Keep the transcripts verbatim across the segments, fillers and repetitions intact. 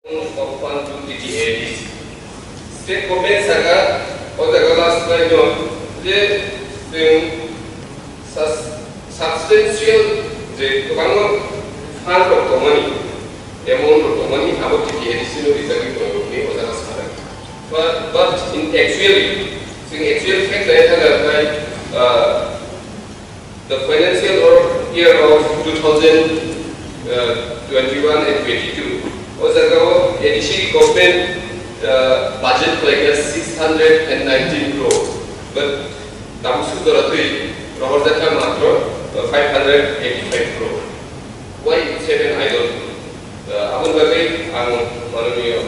Of fund to T T A D C. State government saka o jaga last line no je chwng sus- substantial je kwbangma fund rok tongmani, amount rok tongmani abo T T A D C no rijagwi tongo hwnwi o jaga sanai. But, but in actually, chwng actual fact nai thangkha, uh, The financial or year of two thousand twenty-one and twenty-two, o jaga o A D C government, uh, budget khlaikha six hundred and nineteen crore, but tabuk sudora twi rohorjakha matro, uh, five hundred eighty-five crore. Why it's seven, I don't know. Uh, aboni bagwi ang mananiya,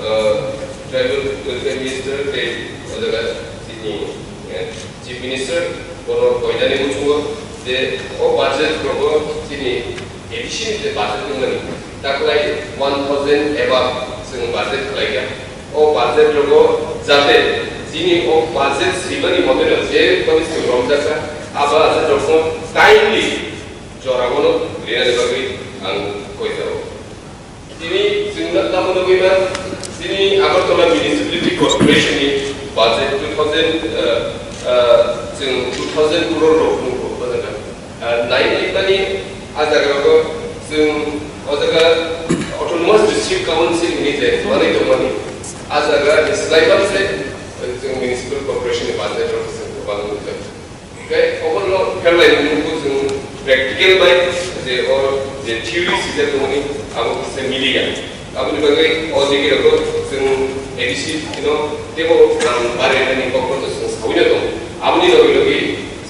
uh, tribal welfare minister tei o jaga chini, uh, chief minister bono koinani muchungo je o budget rogo chini A D C ni je budget wngmani taklai one thousand above chwng budget khlaikha. O budget rogo jate chini o budget swimani modelo je bani chwng romjakha, a budget rokno timely Jorao no rinani bagwi ang koijago. Tini chwngno tamo nugwi man, tini Agartala Municipality Corporation ni budget two thousand, uh, uh, chwng two thousand crore rok nukgo, o jaga. Uh, nai nai mani a jaga rogo chwng o jaga Autonomous District Council ni je manwi tongmani, a jaga ni slai bakse, uh, chwng Municipal Corporation ni budget rok chwng kwbang nukjakha. Hingke obono pherlaini mungkuk chwng practical bai je o je theory sijak tongmani abo kisa miliya. Aboni bagwi o digi rogo chwng A D C no tebo ang barirani kokno chwng sawino tongo. Aboni logi logi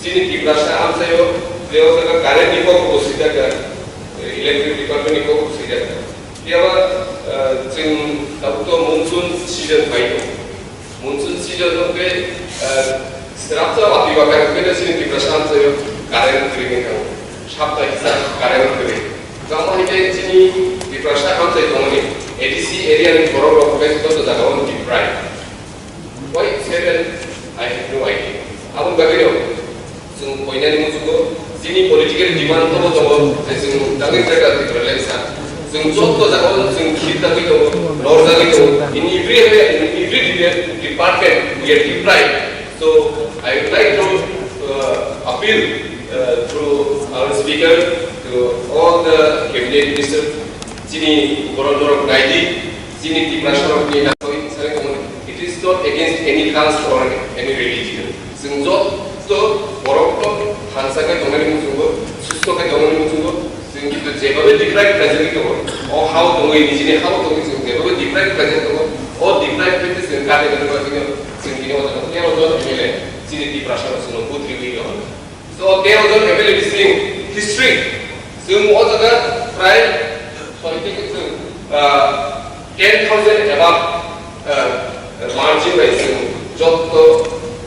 chini Tiprasa amchaio je o jaga current ni kokbo sijak, eh, electric department ni kokbo sijak. Phiya ba, eh, chwng tabuk to monsoon season pai tongo. Monsoon season hwnkhe, eh, srapsa watwi bakha hwnkhe chini Tiprasa amchaio current kwrwi wngkha, sapta kisa current kwrwi. Tamo hwnkhe chini Tiprasa amchai tongmani A D C area ni borok rok hwnkhe joto jagao deprive. Why seven? I have no idea. Aboni bagwi no. Chwng koinani muchungo, chini political demand tobo tongo, je chwng dagwi federal Tipraland sa. Chwng joto jagao chwng khir dagwi tongo, lor dagwi tongo. In every area, in every de-, department, we are deprived. So, I would like to, uh, appeal, uh, through our speaker to all the cabinet minister, chini borok norok naidi, chini Tiprasa rokni nangwi sari tongmani. It is not against any caste or any religion. Chwng joto borokno thansa khe tongmani muchungo, susto khe tongmani muchungo, chwng kintu jebabe deprive khlaijagwi tongo, o hao tongwi, nijini hao tongwi chwng jebabe deprive khlaijagwi tongo, o deprive khe chwng kate kate ba chwng chwng tini o jaga tero jon M L A chini Tiprasa rok chwngno vote riwi rw. So, tero jon M L A ni sini history, chwng o jaga prai soi teke chwng, ah, ten thousand above, ah, margin bai chwng joto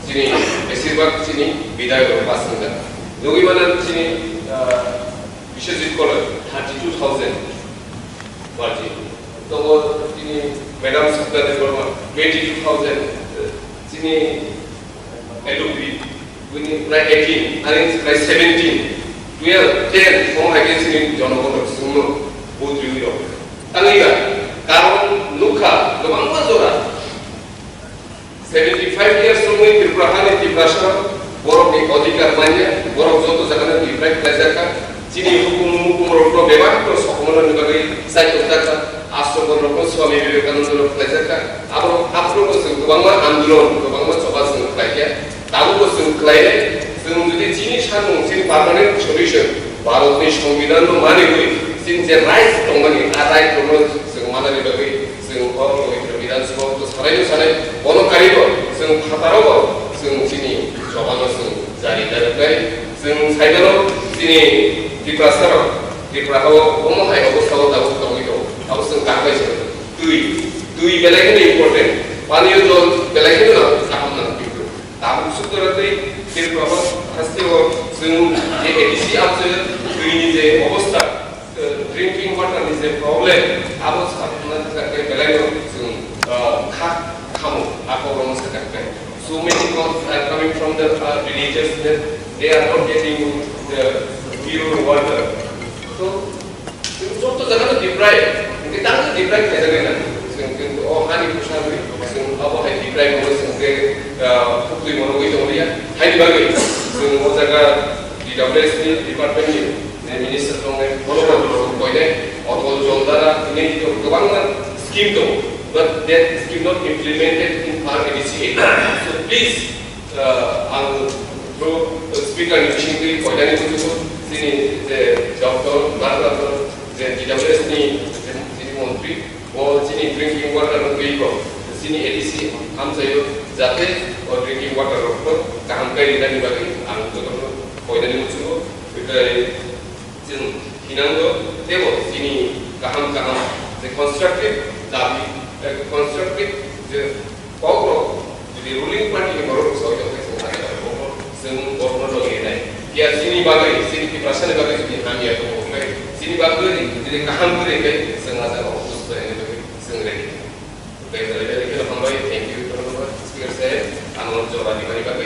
chini, besirbak chini bidayok rok pass wngkha. Nugwi mano chini, ah, Biswajit Koloi, thirty two thousand margin. Tongo chini Madam Sapna Debbarma, twenty two thousand, chini L O P, bini prai eighteen, ani prai seventeen, twelve, ten, omo hai khe chini jonogon rok chwngno vote riwi rok. Tangwi ba, karon nukha, kwbangma jora. Seventy five years romwi Tripura hani Tiprasa borokni odhikar manya, borok joto jagano deprive khlaijakha. Chini hukum mukum rokno bebak rok sokomornani bagwi chai tongjakha. Ashramon rokno Swami Vivekananda rok khlaijakha. Abo, aphuru bo chwng kwbangma andolon, kwbangma choba chwng khlaikha. Tabukbo chwng khlainai, chwng jodi chini samung, chini permanent solution, Bharatni Songbidanno maniwi, chini je right tongmani, a right rokno chwng manani bagwi, chwng o Pabitra Bidhan Sabha o sanai no sanai, bono karibo, chwng phataro bo, chwng chini chobano chwng jari karibai, chwng saimano chini Tiprasa rok, Tripura hao omo hai obostha o tabuk tongwi tongo, abo chwng kaham bai se twi, twi belai kheno important, paniyo jol belai kheno kaham nang. Tabuk sukdora tei Tripura hasteo chwng je A D C amchaio twini je obostha, eh, drinking water ni je problem, abo sakna thangkha khe belai no chwng, eh, kha khamo, a problem sakha khe. So many calls are coming from the, uh, villagers that they are not getting the pure water. So, chwng joto jaga no deprive, hingke tang deprive khaijak nai na. Bangma scheme dong, but that scheme not implemented in our A D C area. So please, uh, ang through speaker ni bisingtwi koinani butugo chini je doctor, doctor, je D W S ni chini montri, bo chini drinking water no twi ko, chini A D C hamjayo, jate o drinking water rok kaham kai rinani bagwi ang jotono koinani butugo. Chwng thinango teibo chini kaham kaham je constructive dabi, eh, constructive je kokrok jodi ruling party ni borok rok soi tongkhe chwng abo chwng borokno logi nai. Phiya chini bagwi, chini Tiprasa ni bagwi jodi hamya tongo khe, chini bagwi jodi kaham kwrwi khe chwng ajak o buj bai nai bagwi chwng ready. Thank you, Speaker sir. Ang jora di bani bagwi.